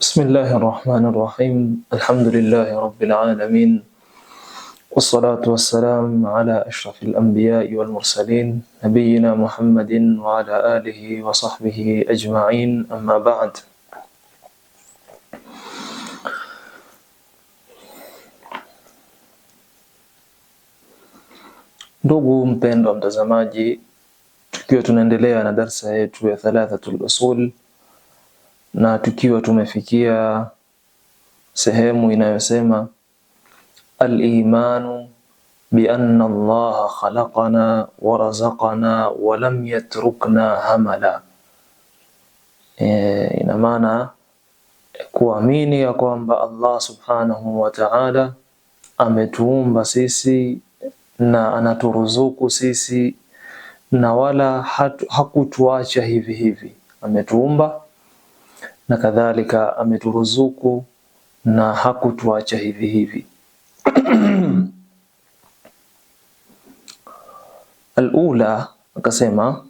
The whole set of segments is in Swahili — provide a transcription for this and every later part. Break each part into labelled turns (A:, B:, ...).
A: Bismillahi rahmani rahim. Alhamdulillahi rabbil alamin wassalatu wassalam ala ashrafil anbiyai wal mursalin nabiyina Muhammadin wa ala alihi wa sahbihi ajma'in, amma ba'd. Ndugu mpendwa mtazamaji, tukiwa tunaendelea na darsa yetu ya Thalathatul Usul na tukiwa tumefikia sehemu inayosema al-imanu bi anna Allaha khalaqana wa razaqana wa lam yatrukna hamala. Ina maana kuamini ya kwamba Allah subhanahu wa ta'ala ametuumba sisi na anaturuzuku sisi na wala hakutuacha hivi hivi. Ametuumba na kadhalika ameturuzuku na hakutuacha hivi hivi. Alula, akasema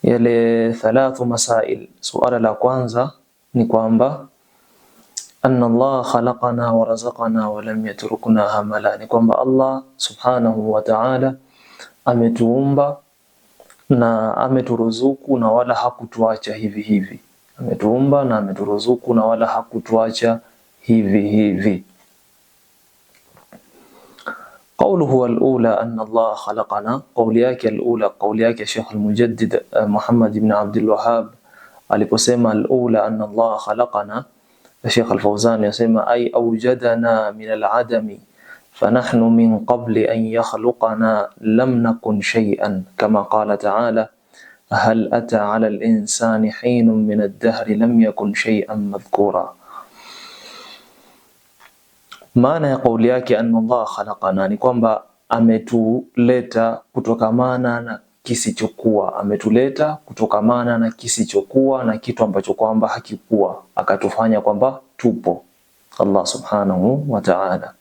A: yale thalathu masail. Suala la kwanza ni kwamba anna Allah khalaqana wa razaqana wa lam yatrukna hamala, ni kwamba Allah subhanahu wa ta'ala ametuumba na ameturuzuku na wala hakutuacha hivi hivi. Ametuumba na ameturuzuku na wala hakutuacha hivi hivi. Qawluhu al-ula anna Allah khalaqana, qawli yake al-ula, qawli yake Sheikh al-Mujaddid Muhammad ibn Abdul Wahhab aliposema al-ula anna Allah khalaqana, Sheikh al-Fawzan yasema ay awjadana min al-adami fanahnu min qabli an yakhluqana lam nakun shay'an kama qala ta'ala hal ata ala al-insani hinun min ad-dahri lam yakun shay'an madhkura. Maana ya kauli yake anna Allah khalaqana ni kwamba ametuleta kutokamana na kisichokuwa, ametuleta kutokamana na kisichokuwa na kitu ambacho kwamba hakikuwa, akatufanya kwamba tupo Allah subhanahu wa ta'ala.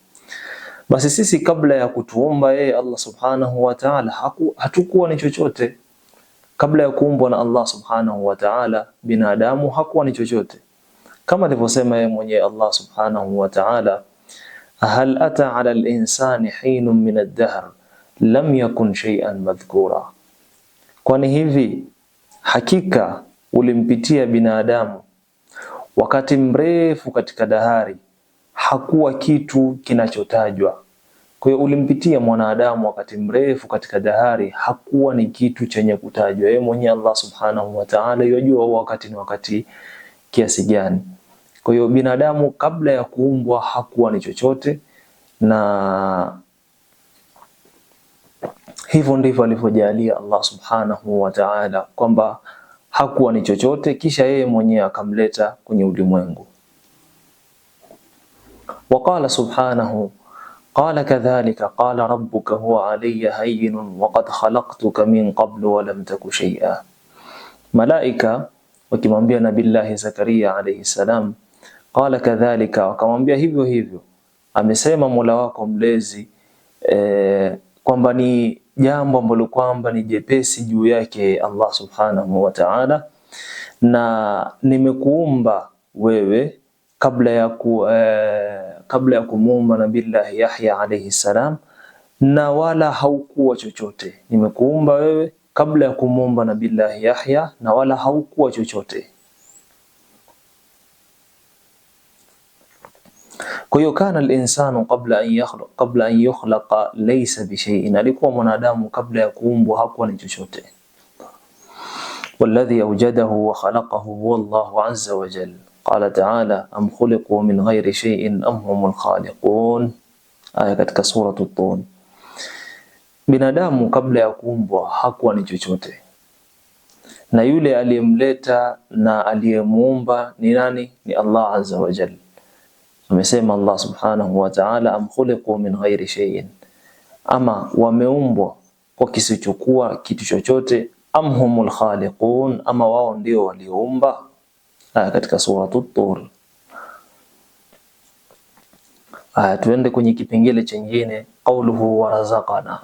A: Basi sisi kabla ya kutuumba yeye Allah subhanahu wa ta'ala hatukuwa ni chochote. Kabla ya kuumbwa na Allah subhanahu wa ta'ala, binadamu hakuwa ni chochote, kama alivyosema yeye mwenyewe Allah subhanahu wa ta'ala, hal ata ala al-insani hinun min ad-dahr lam yakun shay'an madhkura, kwani hivi hakika ulimpitia binadamu wakati mrefu katika dahari, hakuwa kitu kinachotajwa. Kwa hiyo ulimpitia mwanadamu wakati mrefu katika dahari, hakuwa ni kitu chenye kutajwa. Yeye mwenyewe Allah subhanahu wa ta'ala yajua huo wakati ni wakati kiasi gani. Kwa hiyo binadamu kabla ya kuumbwa hakuwa ni chochote, na hivyo ndivyo alivyojalia Allah subhanahu wa ta'ala kwamba hakuwa ni chochote, kisha yeye mwenyewe akamleta kwenye ulimwengu. Waqala subhanahu qala kadhalika qala rabbuka huwa alayya hayyinun waqad khalaqtuka min qablu wa lam taku shay'a. Malaika wakimwambia Nabillahi Zakaria alayhi salam, qala kadhalika, wakamwambia hivyo hivyo amesema Mola wako mlezi kwamba ni jambo ambalo kwamba ni jepesi juu yake Allah subhanahu wa ta'ala, na nimekuumba wewe kabla ya kumuumba Nabillahi Yahya alayhi salam, na wala haukuwa chochote. Nimekuumba wewe kabla ya kumuumba Nabillahi Yahya na wala haukuwa chochote. Kwa hiyo kana al-insanu qabla an yukhlaqa laysa bi shay'in, alikuwa mwanadamu kabla ya kuumbwa hakuwa ni chochote. Walladhi awjadahu wa khalaqahu huwa Allahu azza wa jalla. Qala ta'ala am khuliqu min ghairi shay'in am humul khaliqun, aya katika suratu Tur. Binadamu kabla ya kuumbwa hakuwa ni chochote, na yule aliyemleta na aliyemuumba ni nani? Ni Allah azza wa jalla. Amesema Allah subhanahu wa ta'ala am khuliqu min ghairi shay'in, ama wameumbwa kwa kisichokuwa kitu chochote, am humul khaliqun, ama wao ndio walioumba. Aya katika suratu Tur. Aya, tuende kwenye kipengele chengine, qauluhu warazaqana,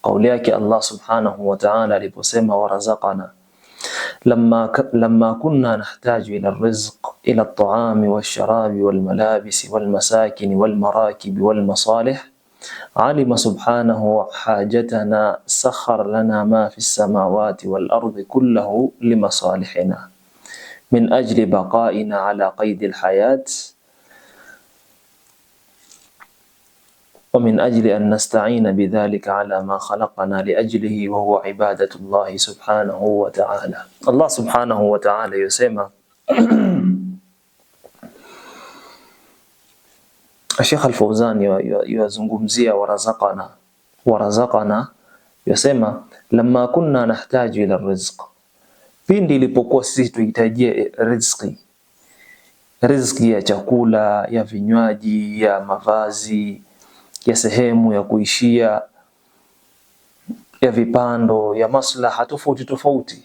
A: kauli yake Allah subhanahu wa ta'ala aliposema warazaqana, lamma kunna nahtaju ila rizq, ila at-ta'ami wash-sharabi wal-malabisi wal-masakini wal-marakibi wal-masalih alima subhanahu hajatana sakhara lana ma fi as-samawati wal-ardi kullahu limasalihina min ajli baqaina ala qaidi al-hayat wa min ajli an nasta'ina bidhalika ala ma khalaqana liajlihi wa huwa ibadatu Allahi subhanahu wa ta'ala. Allah subhanahu wa ta'ala yusema Sheikh Al-Fauzan yuwazungumzia warazaqana, warazaqana yasema lamma kunna nahtaju ila rizq, pindi ilipokuwa sisi tuhitajie riziki, riziki ya chakula, ya vinywaji, ya mavazi, ya sehemu ya kuishia, ya vipando, ya maslaha tofauti tofauti.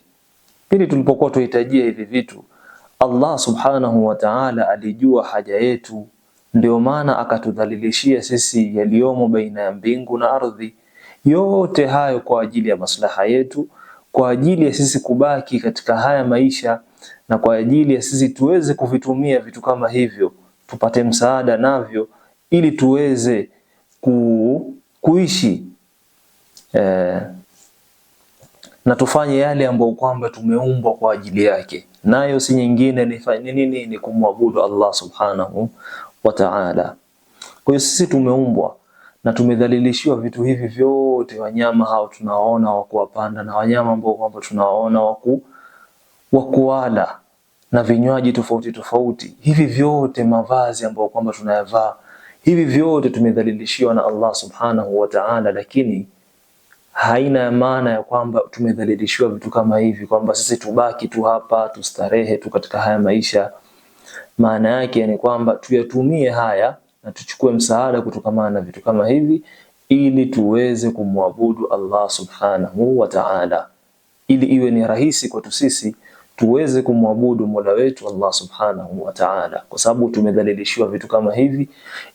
A: Pindi tulipokuwa tuhitajia hivi vitu, Allah subhanahu wa ta'ala alijua haja yetu, ndio maana akatudhalilishia sisi yaliyomo baina ya mbingu na ardhi, yote hayo kwa ajili ya maslaha yetu, kwa ajili ya sisi kubaki katika haya maisha, na kwa ajili ya sisi tuweze kuvitumia vitu kama hivyo, tupate msaada navyo, ili tuweze kuishi na tufanye yale ambayo kwamba tumeumbwa kwa ajili yake, nayo si nyingine ni nini? Ni kumwabudu Allah subhanahu wa ta'ala. Kwa hiyo sisi tumeumbwa na tumedhalilishiwa vitu hivi vyote, wanyama hao tunawaona wa kuwapanda na wanyama ambao kwamba tunawaona wa kuwala na vinywaji tofauti tofauti, hivi vyote, mavazi ambayo kwamba tunayavaa, hivi vyote tumedhalilishiwa na Allah subhanahu wa ta'ala. Lakini haina maana ya kwamba tumedhalilishiwa vitu kama hivi kwamba sisi tubaki tu hapa tustarehe tu katika haya maisha. Maana yake ni kwamba tuyatumie haya na tuchukue msaada kutokana na vitu kama hivi ili tuweze kumwabudu Allah subhanahu wa ta'ala, ili iwe ni rahisi kwetu sisi tuweze kumwabudu Mola wetu Allah subhanahu wa ta'ala, kwa sababu tumedhalilishiwa vitu kama hivi.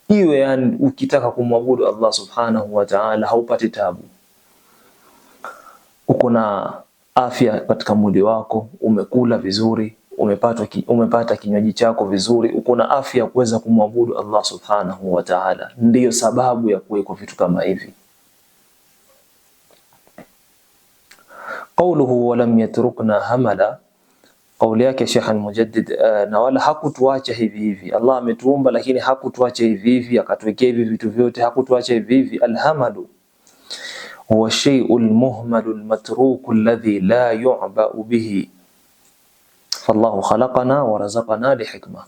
A: Iwe yani ukitaka kumwabudu Allah subhanahu wa ta'ala haupati tabu, uko na afya katika mwili wako, umekula vizuri, umepata kinywaji chako vizuri, uko na afya ya kuweza kumwabudu Allah subhanahu wa ta'ala. Ndiyo sababu ya kuwekwa vitu kama hivi. Qawluhu walam yatrukna hamala, kauli yake Sheikh Al-Mujaddid, na wala hakutuacha hivi hivi. Allah ametuumba lakini hakutuacha hivi hivi, akatuwekea hivi vitu vyote, hakutuacha hivi hivi. Alhamalu huwa shay'ul muhmalu almatruku alladhi la yu'ba'u bihi fallahu khalaqana wa razaqana lihikma.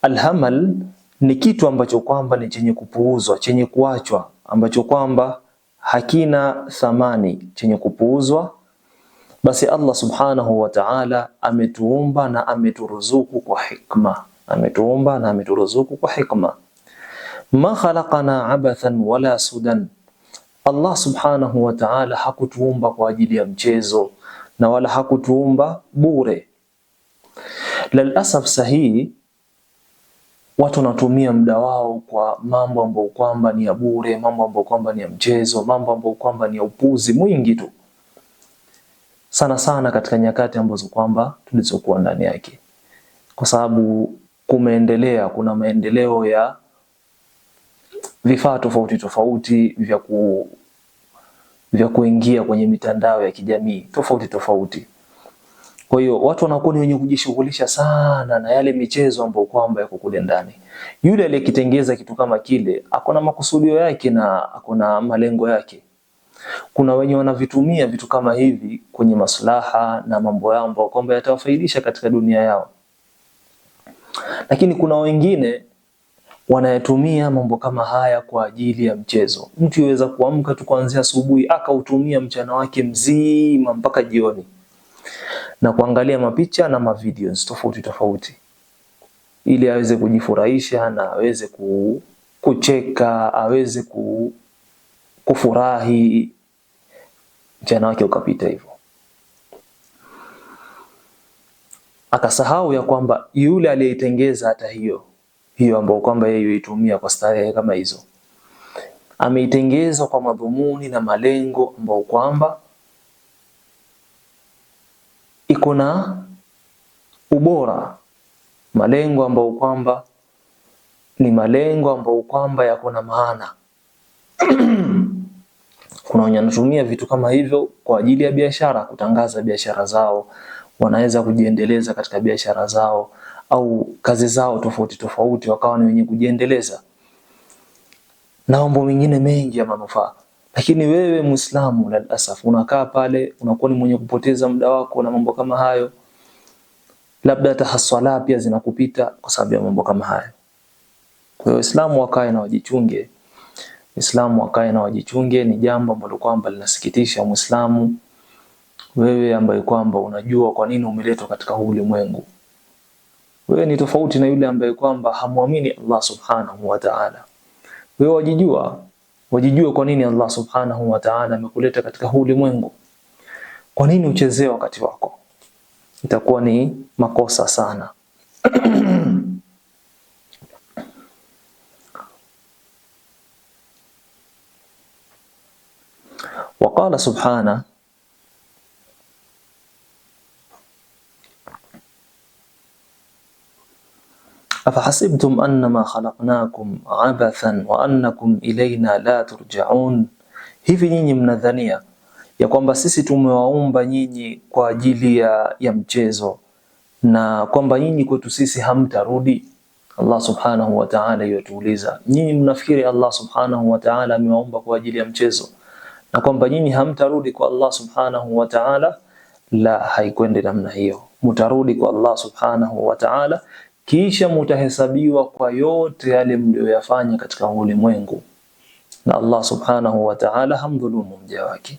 A: Alhamal ni kitu ambacho kwamba ni chenye kupuuzwa, chenye kuachwa, ambacho kwamba hakina thamani, chenye kupuuzwa. Basi Allah subhanahu wa ta'ala ametuumba na ameturuzuku kwa hikma, ametuumba na ameturuzuku kwa hikma. Ma khalaqana abathan wala sudan, Allah subhanahu wa ta'ala hakutuumba kwa ajili ya mchezo na wala hakutuumba bure. Lalasaf sahihi watu wanatumia muda wao kwa mambo ambayo kwamba ni ya bure, mambo ambayo kwamba ni ya mchezo, mambo ambayo kwamba ni ya upuzi mwingi tu, sana sana katika nyakati ambazo kwamba tulizokuwa ndani yake, kwa sababu kumeendelea, kuna maendeleo ya vifaa tofauti tofauti vya kuingia kwenye mitandao ya kijamii tofauti tofauti. Kwa hiyo watu wanakuwa ni wenye kujishughulisha sana na yale michezo ambayo kwamba yako kule ndani. Yule aliyekitengeza kitu kama kile akona makusudio yake na akona malengo yake. Kuna wenye wanavitumia vitu kama hivi kwenye maslaha na mambo yao ambayo kwamba yatawafaidisha katika dunia yao, lakini kuna wengine wanayatumia mambo kama haya kwa ajili ya mchezo. Mtu yuweza kuamka tu kuanzia asubuhi akautumia mchana wake mzima mpaka jioni na kuangalia mapicha na mavideos tofauti tofauti, ili aweze kujifurahisha na aweze kucheka, aweze kufurahi, mchana wake ukapita hivyo. Akasahau ya kwamba yule aliyeitengeza hata hiyo hiyo ambayo kwamba yeye yuitumia kwa starehe kama hizo, ameitengeza kwa madhumuni na malengo ambayo kwamba iko na ubora malengo ambayo kwamba ni malengo ambayo kwamba yako na maana. Kuna wenye wanatumia vitu kama hivyo kwa ajili ya biashara, kutangaza biashara zao, wanaweza kujiendeleza katika biashara zao au kazi zao tofauti tofauti, wakawa ni wenye kujiendeleza na mambo mengine mengi ya manufaa. Lakini wewe Muislamu, lalasaf, unakaa pale unakuwa ni mwenye kupoteza muda wako na mambo kama hayo, labda hata haswala pia zinakupita kwa sababu ya mambo kama hayo. Kwa hiyo Waislamu wakae na wajichunge, Waislamu wakae na wajichunge. Ni jambo ambalo kwamba linasikitisha Muislamu, wewe ambaye kwamba unajua kwa nini umeletwa katika huu ulimwengu. Wewe ni tofauti na yule ambaye kwamba hamwamini Allah subhanahu wa ta'ala. Wewe wajijua, wajijua kwa nini Allah subhanahu wa ta'ala amekuleta katika huu ulimwengu. Kwa nini uchezee wakati wako? Itakuwa ni makosa sana. Waqala subhana afahasibtum annama khalaqnakum abathan wa annakum ilayna la turjaun, hivi nyinyi mnadhania ya kwamba sisi tumewaumba nyinyi kwa ajili ya mchezo na kwamba nyinyi kwetu sisi hamtarudi? Allah subhanahu wa ta'ala yatuuliza, nyinyi mnafikiri Allah subhanahu wa ta'ala amewaumba kwa ajili ya mchezo na kwamba nyinyi hamtarudi kwa Allah subhanahu wa ta'ala? La, haikwendi namna hiyo. Mutarudi kwa Allah subhanahu wa ta'ala, kisha mutahesabiwa kwa yote yale mliyoyafanya katika ulimwengu, na Allah subhanahu wa ta'ala hamdhulumu mja wake.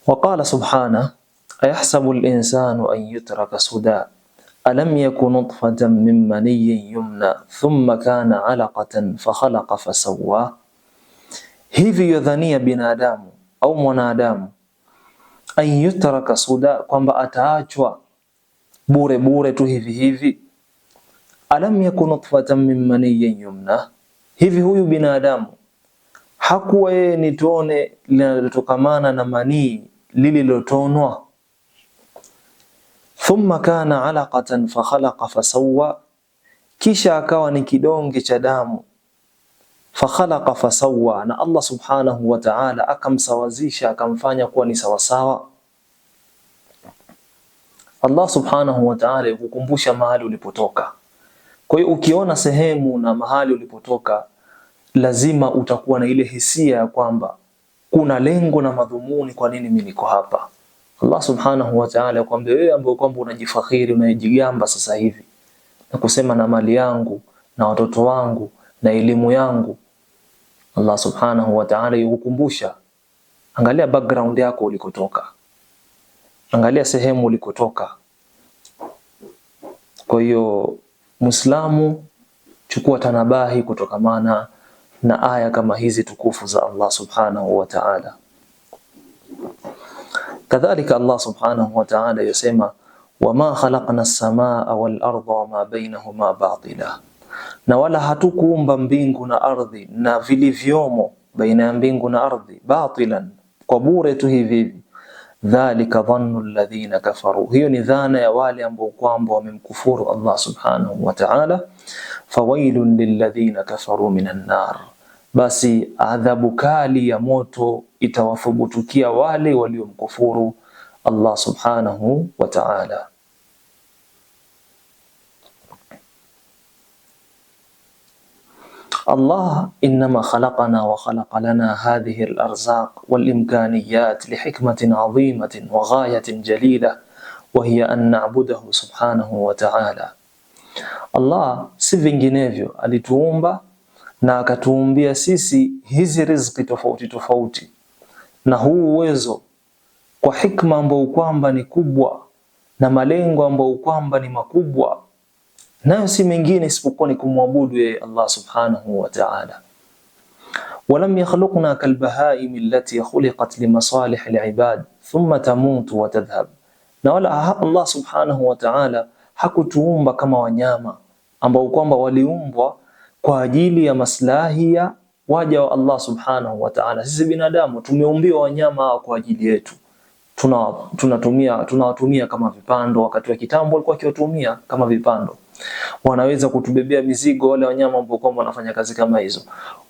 A: Waqala subhana ayahsabu al-insanu an yutraka suda alam yaku nutfatan min maniyyin yumna thumma kana alaqatan fakhalaqa fasawwa, hivi yadhania binadamu au mwanadamu an yutraka suda, kwamba ataachwa bure bure tu hivi hivi. Alam yaku nutfatan min maniyyin yumna, hivi huyu binadamu hakuwa yeye ni tone linalotokamana na manii lililotonwa. Thumma kana alaqatan fakhalaqa fasawwa, kisha akawa ni kidonge cha damu. Fakhalaqa fasawwa, na Allah subhanahu wa ta'ala akamsawazisha akamfanya kuwa ni sawasawa. Allah subhanahu wa ta'ala yukukumbusha mahali ulipotoka. Kwa hiyo ukiona sehemu na mahali ulipotoka, lazima utakuwa na ile hisia ya kwamba kuna lengo na madhumuni, kwa nini mimi niko hapa. Allah subhanahu wa ta'ala akwambia wewe ambaye kwamba unajifakhiri, unajigamba sasa hivi na kusema na mali yangu na watoto wangu na elimu yangu, Allah subhanahu wa ta'ala yukukumbusha, angalia background yako ulikotoka, angalia sehemu ulikotoka. Kwa hiyo Muislamu, chukua tanabahi kutokamana na aya kama hizi tukufu za Allah subhanahu wa ta'ala. Kadhalika Allah subhanahu wa ta'ala yasema, wama khalaqna as-samaa wal arda wama bainahuma batila, na wala hatukuumba mbingu na ardhi na vilivyomo baina ya mbingu na ardhi batilan, kwa bure tu hivi hivi. Dhalika dhannu alladhina kafaru, hiyo ni dhana ya wale ambao kwamba wamemkufuru Allah subhanahu wa ta'ala. Fawailun lilladhina kafaru minan nar, basi adhabu kali ya moto itawathubutukia wale waliomkufuru Allah subhanahu wa ta'ala. Allah innama khalaqana wa khalaqa lana hadhihi al-arzaq wal-imkaniyat lihikmatin adhimatin wa ghayatin jalila wa hiya an na'budahu subhanahu wa ta'ala. Allah si vinginevyo alituumba na akatuumbia sisi hizi riziki tofauti tofauti na huu uwezo kwa hikma ambayo kwamba ni kubwa na malengo ambayo kwamba ni makubwa, nayo si mengine isipokuwa ni kumwabudu yeye Allah subhanahu wa ta'ala. Walam yakhluqna kalbahaimi allati khuliqat limasalih alibad thumma tamutu wa tadhhab, na wala Allah subhanahu wa ta'ala hakutuumba kama wanyama ambao kwamba waliumbwa kwa ajili ya maslahi ya waja wa Allah subhanahu wa ta'ala. Sisi binadamu tumeumbiwa wanyama hawa kwa ajili yetu, Tunatumia tunawatumia kama vipando. Wakati wa kitambo walikuwa wakiwatumia kama vipando, wanaweza kutubebea mizigo wale wanyama ambao kwamba wanafanya kazi kama hizo.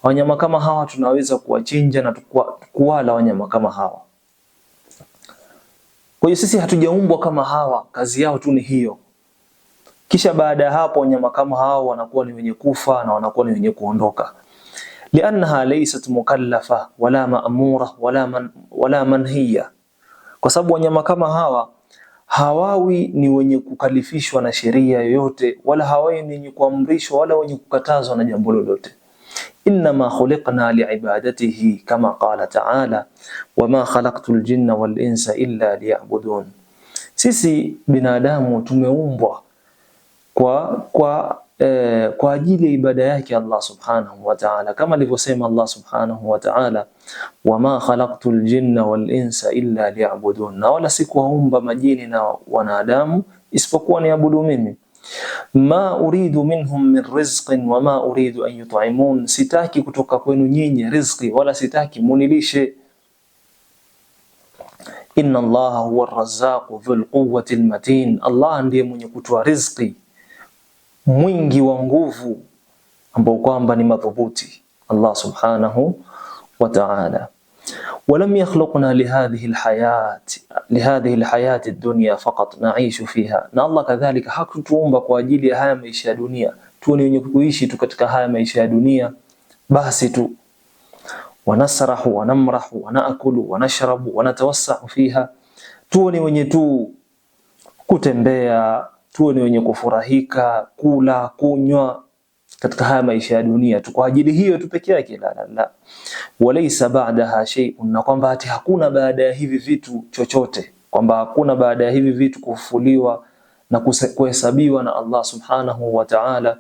A: Wanyama kama hawa tunaweza kuwachinja na kuwala wanyama kama hawa. Kwa hiyo sisi hatujaumbwa kama hawa, kazi yao tu ni hiyo. Kisha baada ya hapo wanyama kama hawa wanakuwa ni wenye kufa na wanakuwa ni wenye kuondoka. Liannaha laysat mukallafa wala ma'mura wala manhiya, kwa sababu wanyama kama hawa hawawi ni wenye kukalifishwa na sheria yoyote, wala hawawi ni wenye kuamrishwa wala wenye kukatazwa na jambo lolote. Innama khuliqna liibadatihi kama qala ta'ala wama khalaqtu ljinna wal insa illa liya'budun. Sisi binadamu tumeumbwa kwa ajili ya ibada yake Allah subhanahu wa ta'ala, kama alivyosema Allah subhanahu wa ta'ala, wama khalaqtu ljinna wal insa illa liya'budun, na wala sikuwaumba majini na wanadamu isipokuwa niabudu mimi. Ma uridu minhum min rizqin wama uridu an yut'imun, sitaki kutoka kwenu nyinyi rizqi wala sitaki munilishe. Inna Allaha huwa arrazzaqu dhul quwwati almatin, Allah ndiye mwenye kutoa rizqi mwingi wa nguvu ambao kwamba ni madhubuti, Allah subhanahu wa ta'ala. Walam yakhluqna lihadhihi alhayati ad-dunya faqat na'ishu fiha, na Allah kadhalika hakutuumba kwa ajili ya haya maisha ya dunia tu, ni wenye kuishi tu katika haya maisha ya dunia basi tu. Wanasrahu wanamrahu wanaakulu wanashrabu wanatawassahu fiha, tuwe ni wenye tu kutembea, tuwe ni wenye kufurahika, kula, kunywa katika haya maisha ya dunia tu kwa ajili hiyo tu peke yake. La, la, la. Walaysa ba'daha shay'un, na kwamba ati hakuna baada ya hivi vitu chochote, kwamba hakuna baada ya hivi vitu kufufuliwa na kuhesabiwa na Allah subhanahu wa ta'ala.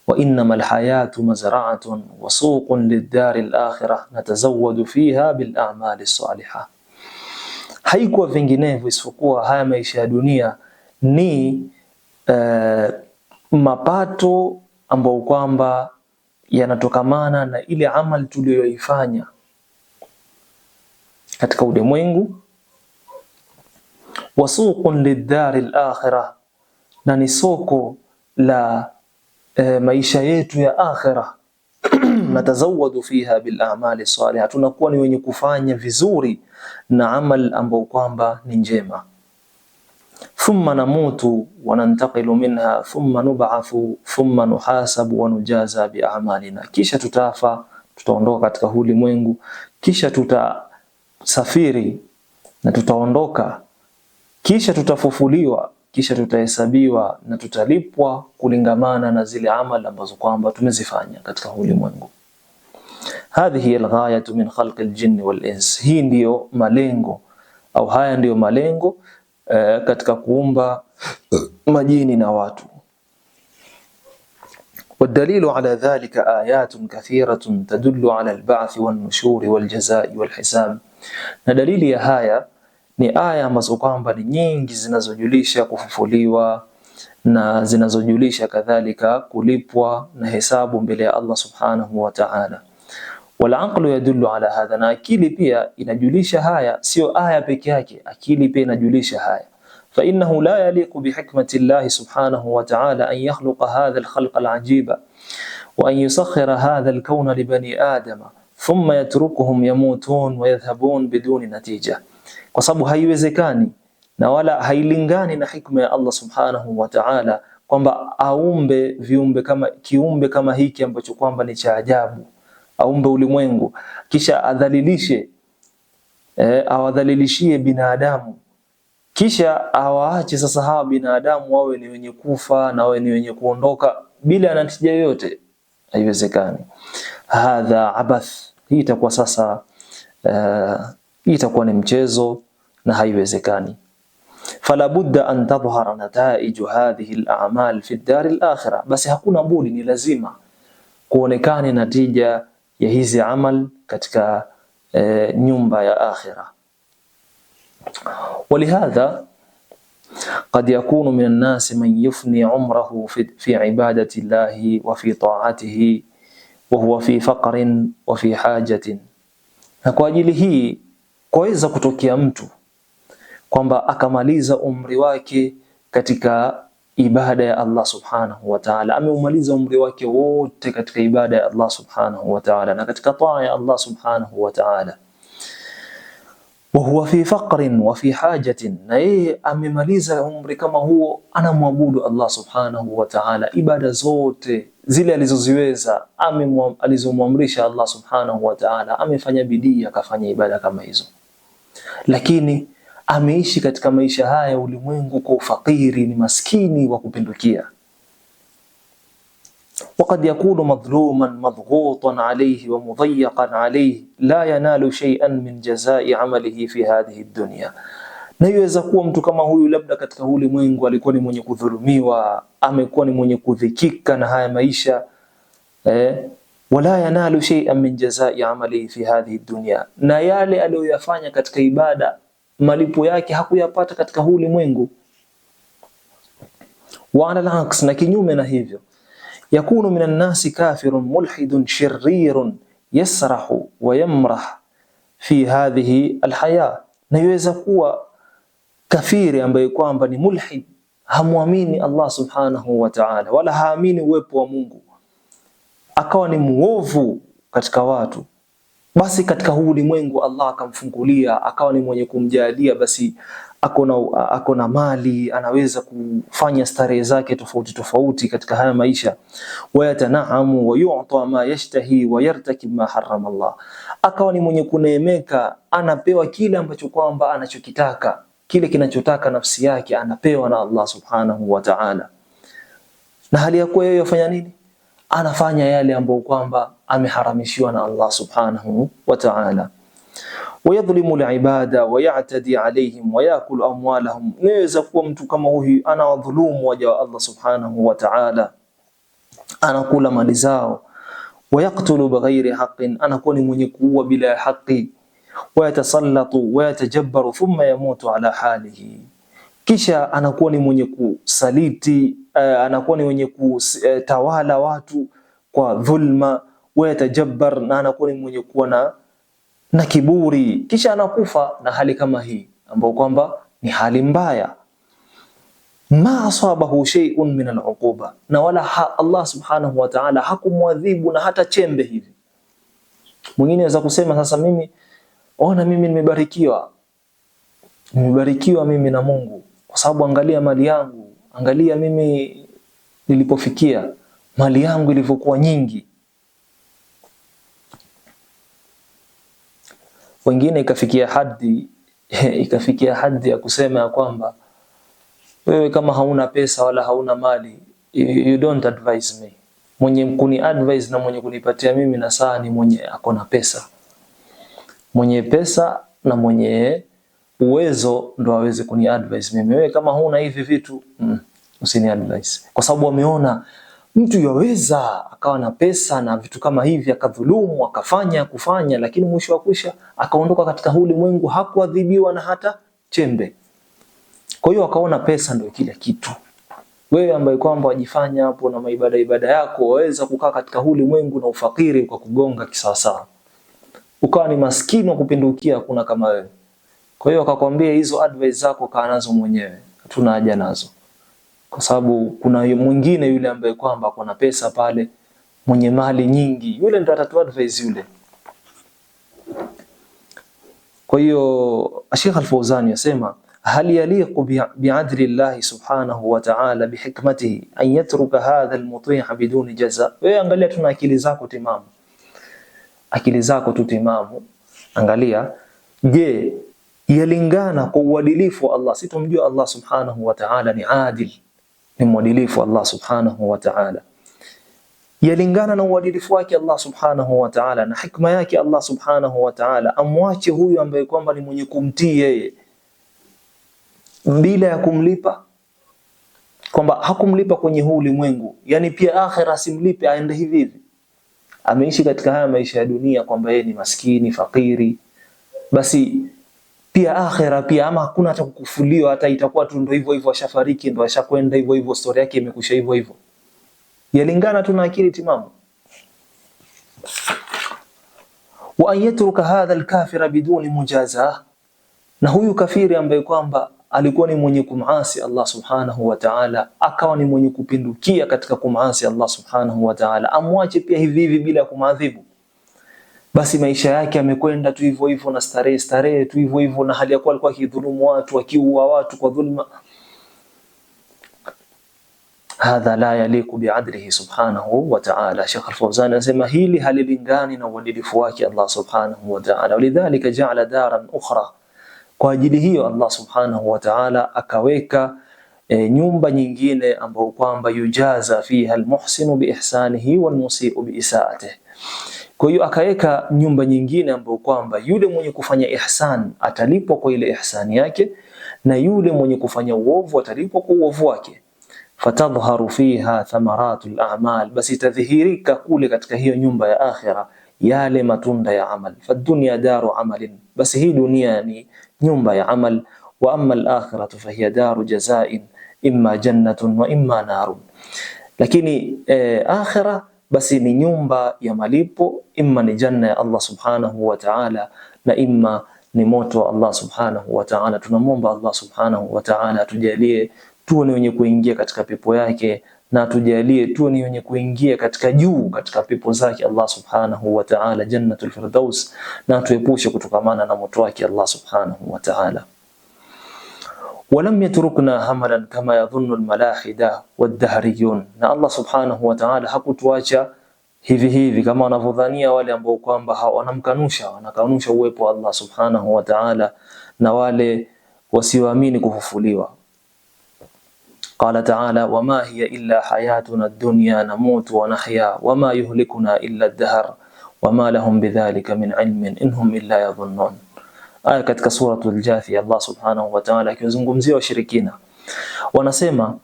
A: Wa innama alhayatu mazra'atun wa suqun lid-dari al-akhirah natazawwadu fiha bil a'mali as-salihah. Haikuwa vinginevyo isipokuwa haya maisha ya dunia ni mapato ambayo kwamba yanatokamana na ile amali tuliyoifanya katika ulimwengu. Wasuqun lidari al-akhirah, na ni soko la maisha yetu ya akhirah. Natazawadu fiha bil a'mali salihah, tunakuwa ni wenye kufanya vizuri na amal ambayo kwamba ni njema. Thumma namutu wa nantaqilu minha thumma nub'athu thumma nuhasabu wa nujaza bi a'malina, kisha tutafa, tutaondoka katika huu ulimwengu, kisha tutasafiri na tutaondoka, kisha tutafufuliwa, kisha tutahesabiwa na tutalipwa kulingamana na zile amali ambazo kwamba tumezifanya katika huu ulimwengu. Hadhihi alghayatu min khalqi aljinni wal ins, hii ndiyo malengo au haya ndiyo malengo katika kuumba majini na watu. Wadalilu ala dhalika ayatun kathiratun tadullu ala alba'thi wan-nushuri wal-jazai wal-hisab, na dalili ya haya ni aya ambazo kwamba ni nyingi zinazojulisha kufufuliwa na zinazojulisha kadhalika kulipwa na hesabu mbele ya Allah subhanahu wa ta'ala. Wal aqlu yadullu ala hadha, na akili pia inajulisha haya, sio aya peke yake, akili pia inajulisha haya. Fa innahu la yaliqu bihikmati llahi subhanahu wa ta'ala an yakhluqa hadha alkhalqa alajiba wa an yusakhkhira hadha alkawna li bani adama thumma yatrukuhum yamutun wa yadhhabun biduni natija, kwa sababu haiwezekani na wala hailingani na hikma ya Allah subhanahu wa ta'ala kwamba aumbe viumbe kama kiumbe kama hiki ambacho kwamba ni cha ajabu, aumbe ulimwengu kisha adhalilishe, awadhalilishie binadamu kisha awaache sasa hawa binadamu wawe ni wenye kufa na wawe ni wenye kuondoka bila natija yoyote. Haiwezekani. Hadha abath, hii itakuwa sasa hii itakuwa ni mchezo na haiwezekani. Fala budda an tadhhara nataiju hadhihi al-a'mal fi ad-dar al-akhirah, basi hakuna budi, ni lazima kuonekane natija ya hizi amal katika nyumba ya akhira. Walihadha qad yakunu min an-nas man yufni umrahu fi ibadati llahi wa fi ta'atihi wa huwa fi faqrin wa fi hajatin, na kwa ajili hii Kwaweza kutokea mtu kwamba akamaliza umri wake katika ibada ya Allah subhanahu wa ta'ala, ameumaliza umri wake wote katika ibada ya Allah subhanahu wa ta'ala na katika taa ya Allah subhanahu wa ta'ala, wa huwa fi faqrin wa fi hajatin, na yeye amemaliza umri kama huo anamwabudu Allah subhanahu wa ta'ala, ibada zote zile alizoziweza alizomwamrisha Allah subhanahu wa ta'ala, amefanya bidii akafanya ibada kama hizo, lakini ameishi katika maisha haya ulimwengu kwa ufakiri, ni maskini wa kupindukia. Waqad yakunu madhluman madghutan alayhi wa mudhayyaqan alayhi la yanalu shay'an min jazai amalihi fi hadhihi dunya, na iweza kuwa mtu kama huyu labda katika ulimwengu alikuwa ni mwenye kudhulumiwa, amekuwa ni mwenye kudhikika na haya maisha wala yanalu shay'an min jazai amalihi fi hadhihi dunya, na yale aliyoyafanya katika ibada malipo yake hakuyapata katika huu ulimwengu. Wa ala al-aks, na kinyume na hivyo, yakunu minan nasi kafirun mulhidun shirirun yasrahu wa yamrah fi hadhihi alhaya, na iweza kuwa kafiri ambaye kwamba ni mulhid, hamwamini Allah subhanahu wa ta'ala, wala haamini uwepo wa Mungu, akawa ni muovu katika watu, basi katika huu ulimwengu Allah akamfungulia, akawa ni mwenye kumjalia, basi ako na mali, anaweza kufanya starehe zake tofauti tofauti katika haya maisha. Wayatanaamu wa yu'ta ma yashtahi wa yartakib ma harrama Allah, akawa ni mwenye kuneemeka, anapewa kile ambacho kwamba anachokitaka, kile kinachotaka nafsi yake anapewa na Allah subhanahu wa ta'ala, na hali ya kuwa yeye afanya nini? Anafanya yale ambayo kwamba ameharamishiwa na Allah subhanahu wa ta'ala. Wayadhlimu alibada wayatadi alayhim wayakulu amwalahum, naweza kuwa mtu kama huyu anawadhulumu waja wa Allah subhanahu wa ta'ala, anakula mali zao. Wayaktulu bighairi haqqin, anakuwa ni mwenye kuua bila ya haki. Wayatasallatu wayatajabbaru thumma yamutu ala halihi, kisha anakuwa ni mwenye kusaliti, anakuwa ni mwenye kutawala watu kwa dhulma. Wayatajabbar, na anakuwa ni mwenye kuwa na kiburi, kisha anakufa na hali kama hii ambayo kwamba ni hali mbaya. Ma asabahu shay'un min al'uquba, na wala Allah subhanahu wa ta'ala hakumwadhibu na hata chembe hivi. Mwingine anaweza kusema sasa, mimi ona, mimi nimebarikiwa, nimebarikiwa mimi na Mungu kwa sababu angalia mali yangu, angalia mimi nilipofikia, mali yangu ilivyokuwa nyingi. Wengine ikafikia hadhi ikafikia hadhi ya kusema ya kwamba wewe kama hauna pesa wala hauna mali, you don't advise me. Mwenye kuni advise na mwenye kunipatia mimi nasaha ni mwenye ako na pesa, mwenye pesa na mwenye uwezo ndo aweze kuni advise mimi. Wewe kama huna hivi vitu usini advise, kwa sababu wameona mtu yaweza akawa na pesa na vitu kama hivi akadhulumu akafanya kufanya, lakini mwisho wa kwisha akaondoka katika huu ulimwengu hakuadhibiwa na hata chembe. Kwa hiyo akaona pesa ndio kila kitu. Wewe ambaye kwamba wajifanya hapo na maibada ibada yako, waweza kukaa katika huu ulimwengu na ufakiri ukakugonga kisawasawa, ukawa ni maskini wa kupindukia, hakuna kama wewe. Kwa hiyo akakwambia hizo advice zako kaa nazo mwenyewe, hatuna haja nazo, kwa sababu kuna mwingine yule ambaye kwamba kuna pesa pale, mwenye mali nyingi, yule ndo atatu advice yule. Kwa hiyo Sheikh Al-Fauzani yasema hal yaliqu bi'adli llahi subhanahu wa ta'ala bihikmatihi an yatruka hadha almuti' biduni jaza. Wewe angalia, tuna akili zako timamu, akili zako tu timamu, angalia, je, yalingana kwa uadilifu wa Allah? Situmjua Allah subhanahu wa ta'ala ni adil, ni mwadilifu Allah subhanahu wa ta'ala, yalingana na uadilifu wake Allah subhanahu wa ta'ala na hikma yake Allah subhanahu wa ta'ala, amwache huyu ambaye kwamba ni mwenye kumtii yeye bila ya kumlipa, kwamba hakumlipa kwenye huu ulimwengu, yani pia akhera asimlipe, aende hivi hivi. Ameishi katika haya maisha ya dunia kwamba yeye ni maskini fakiri, basi pia akhera pia, ama hakuna hata kukufuliwa, hata itakuwa tu ndo hivyo hivyo, ashafariki ndo ashakwenda hivyo hivyo, story yake imekwisha hivyo hivyo. Yalingana tu na akili timamu. Wa an yatruka hadha alkafira biduni mujaza, na huyu kafiri ambaye kwamba alikuwa ni mwenye kumasi Allah subhanahu wa ta'ala, akawa ni mwenye kupindukia katika kumasi Allah subhanahu wa ta'ala, amwache pia hivi hivi bila kumadhibu, basi maisha yake amekwenda tu hivyo hivyo na starehe starehe tu hivyo hivyo, na hali ya kuwa alikuwa akidhulumu watu, akiua watu kwa dhulma. Hadha la yaliku biadlihi subhanahu wa ta'ala. Sheikh Al-Fawzan anasema hili halilingani na uadilifu wake Allah subhanahu wa ta'ala. Walidhalika ja'ala daran ukhra, kwa ajili hiyo Allah subhanahu wa ta'ala akaweka nyumba nyingine ambayo kwamba yujaza fiha almuhsinu biihsanihi walmusiu biisaatihi. Kwa hiyo akaweka nyumba nyingine ambayo kwamba yule mwenye kufanya ihsan atalipwa kwa ile ihsani yake na yule mwenye kufanya uovu atalipwa kwa uovu wake. Fatadhharu fiha thamaratul a'mal, basi itadhihirika kule katika hiyo nyumba ya akhira yale matunda ya amal. Fadunya daru amalin, basi hii dunia ni nyumba ya amal. Wa amma al-akhiratu fahiya daru jazain imma jannatun wa imma narun, lakini akhira basi ni nyumba ya malipo, imma ni janna ya Allah subhanahu wa ta'ala na imma ni moto wa Allah subhanahu wa ta'ala. Tunamwomba Allah subhanahu wa ta'ala atujalie tuwe ni wenye kuingia katika pepo yake na atujalie tuwe ni wenye kuingia katika juu katika pepo zake Allah subhanahu wa ta'ala, jannatul firdaus, na atuepushe kutokamana na moto wake Allah subhanahu wa ta'ala. Walam yatrukna hamalan kama yadhunnu almalahida waddahriyun, na Allah subhanahu wa ta'ala hakutuacha hivi hivi kama wanavyodhania wale ambao kwamba wanamkanusha, wanakanusha uwepo wa Allah subhanahu wa ta'ala na wale wasioamini kufufuliwa. Qala ta'ala wama hiya illa hayatuna ad-dunya namutu wa nahya wama yuhlikuna illa ad-dahr wama lahum bidhalika min ilmin in hum illa yadhunnun. Aya katika suratul Jathia, Allah subhanahu wa ta'ala akiwazungumzia washirikina wanasema,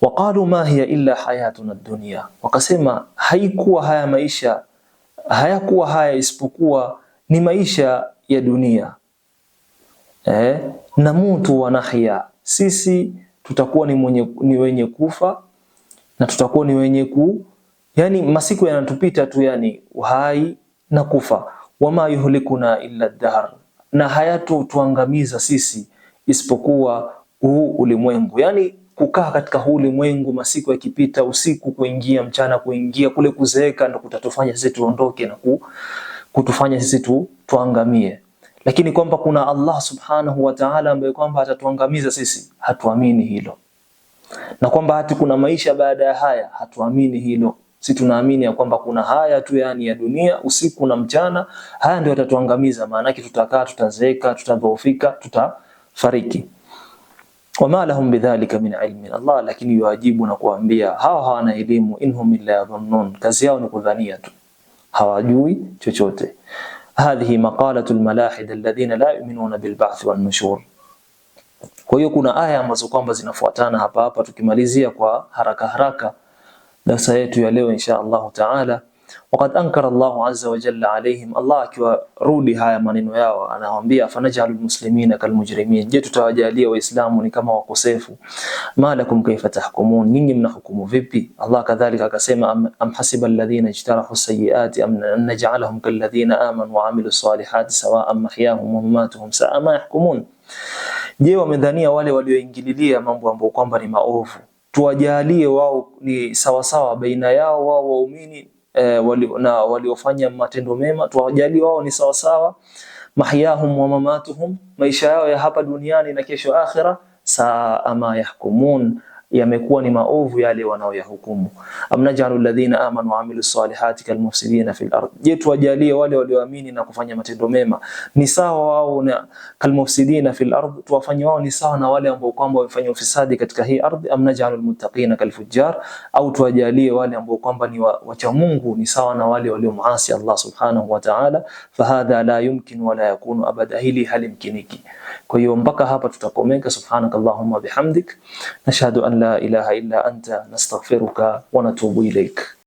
A: waqalu ma hiya illa hayatuna ad-dunya, wakasema haikuwa haya maisha, hayakuwa haya isipokuwa ni maisha ya dunia. Namutu wa nahya, sisi tutakuwa ni wenye kufa na tutakuwa ni wenye ku, yani masiku yanatupita tu, yani uhai na kufa. Wama yuhlikuna illa ad-dahr, na hayatutuangamiza sisi isipokuwa huu ulimwengu. Yani kukaa katika huu ulimwengu, masiku yakipita, usiku kuingia, mchana kuingia, kule kuzeeka ndo kutatufanya sisi tuondoke na kutufanya sisi tuangamie. Lakini kwamba kuna Allah subhanahu wa ta'ala ambaye kwamba atatuangamiza sisi, hatuamini hilo, na kwamba hati kuna maisha baada ya haya, hatuamini hilo. Si tunaamini ya kwamba kuna haya tu, yani ya dunia, usiku na mchana, haya ndio yatatuangamiza. Maana yake tutakaa, tutazeeka, tutadhoofika, tutafariki. Wama lahum bidhalika min ilmin Allah, lakini yuajibu na kuambia hawa hawana elimu, inhum illa yadhunnun, kazi yao ni kudhania tu, hawajui chochote. Hadhihi maqalatu almalahid alladhina la yu'minuna bilba'th wan nushur. Kwa hiyo kuna aya ambazo kwamba zinafuatana hapa hapa, tukimalizia kwa haraka haraka darasa yetu ya leo insha Allahu taala. Waqad ankara Allahu azza wa jalla alaihim, Allah akiwarudi haya maneno yao anawaambia, fanajalul muslimina kalmujrimin, je, tutawajalia waislamu ni kama wakosefu? Ma lakum kaifa tahkumun, nyinyi mnahukumu vipi? Allah kadhalika akasema, am hasiba alladhina ijtarahu sayiati am naj'alahum kalladhina amanu wa amilu salihati sawa'an mahyahum wa mamatuhum sa'a ma yahkumun. Je, wamedhania wale walioingililia mambo ambayo kwamba ni maovu tuwajalie wao ni sawasawa baina yao wao waumini na waliofanya matendo mema, tuwajalie wao ni sawasawa, mahyahum wa mamatuhum, maisha yao ya hapa duniani na kesho akhira, saa ma yahkumun, yamekuwa ni maovu yale wanaoyahukumu. Am naj'alu alladhina amanu wa amilu salihati kalmufsidina fil ard, je, tuwajalie wale walioamini na kufanya matendo mema ni sawa wao na kalmufsidina fil ard, tuwafanye wao ni sawa na wale ambao kwamba wamefanya ufisadi katika hii ardhi. Am naj'alu almuttaqina kalfujjar, au tuwajalie wale ambao kwamba ni wacha Mungu ni sawa na wale waliomuasi Allah subhanahu wa ta'ala. Fahadha la yumkin wala yakunu abada, hili halimkiniki. Kwa hiyo mpaka hapa tutakomeka. Subhanakallahumma bihamdik nashhadu an la ilaha illa anta nastaghfiruka wa natubu ilaik.